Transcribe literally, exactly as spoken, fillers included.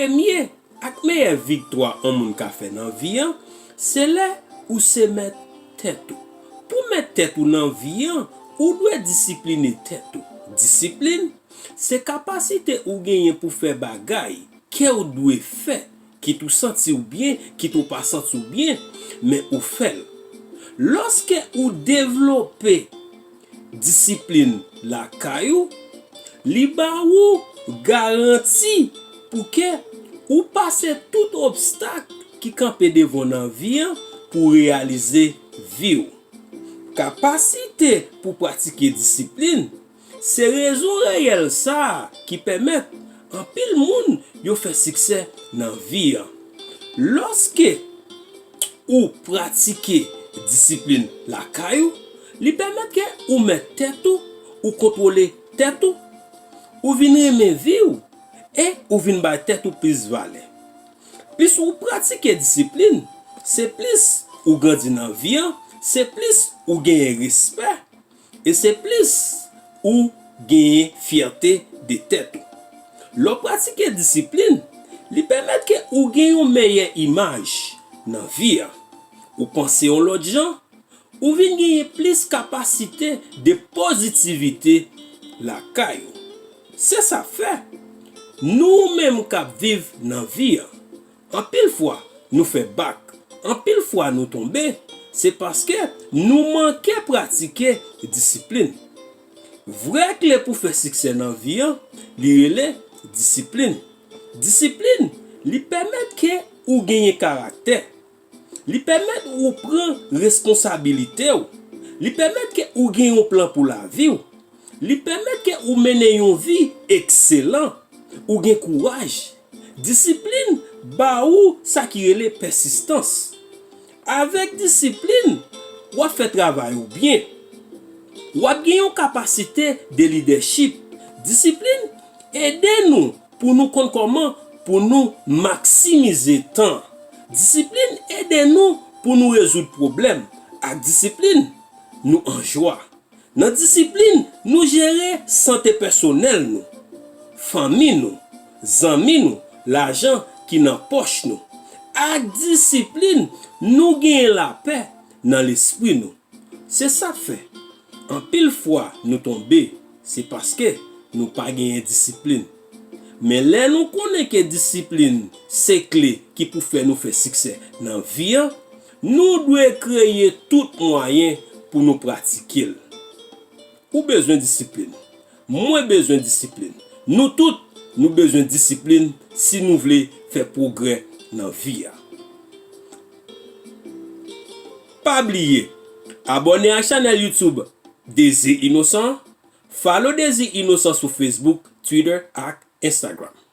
Premye ak meyè viktwa yon moun ka fè nan vi an, se lè ou se mèt tèt ou. Pou mèt tèt ou nan vi an, ou dwe disipline tèt ou. Disiplin, se kapasite ou genyen pou fè bagay ke w dwe fè, kit ou santi w byen, kit ou pa santi w byen, men ou fè l. Lòske ou devlope disiplin lakay ou, li ba ou garanti pou ke ou pase tout obstak ki kanpe devan w nan vi an pou w reyalize vi w. Kapasite pou pratike disiplin se rezon reyèl sa a ki pèmèt anpil moun yo fè siksè nan vi an. Lòske ou pratike disiplin lakay ou, li pèmèt ke ou mèt tèt ou, ou kontwole tèt ou, ou vin renmen vi w e ou vin bay tèt ou plis valè. Plis ou pratike disiplin, se plis ou grandi nan vi an, se plis ou genyen respè, e se plis ou genyen fyète de tèt ou. Lè w pratike disiplin, li pèmèt ke ou gen yon meyè imaj nan vi an. Ou panse yon lòt jan, ou vin genyen plis kapasite de pozitivite lakay ou. Se sa k fè, nou menm k ap viv nan vi an, anpil fwa nou fè bak, anpil fwa nou tonbe, se paske nou manke pratike disiplin. Vrè kle pou fè siksè nan vi an, li rele disiplin. Disiplin, li pèmèt ke ou genyen karaktè. Li pèmèt ou pran responsabilite w. Li pèmèt ke ou gen yon plan pou lavi w. Li pèmèt ke ou mennen yon vi ekselan. Ou gen kouraj. Disiplin ba ou sa ki rele pèsistans. Avèk disiplin, w ap fè travay ou byen. W ap gen yon kapasite de lidèchip. Disiplin ede nou pou nou konn kòman pou nou maksimize tan. Disiplin ede nou pou nou rezoud pwoblèm. Ak disiplin, nou an jwa. Nan disiplin, nou jere sante pèsonèl nou, fanmi nou, zanmi nou, lajan ki nan pòch nou. Ak disiplin, nou genyen lapè nan lespri nou. Se sa k fè, anpil fwa nou tonbe, se paske nou pa genyen disiplin. Men lè nou konnen ke disiplin se kle ki pou fè nou fè siksè nan vi an, nou dwe kreye tout mwayen pou nou pratike l. Ou bezwen disiplin. Mwen bezwen disiplin. Nou tout, nou bezwen disiplin si nou vle fè pwogrè nan vi a. Pa bliye, abòne ak chanèl YouTube Dezi Inosan, follow Dezi Inosan sou Facebook, Twitter ak Instagram.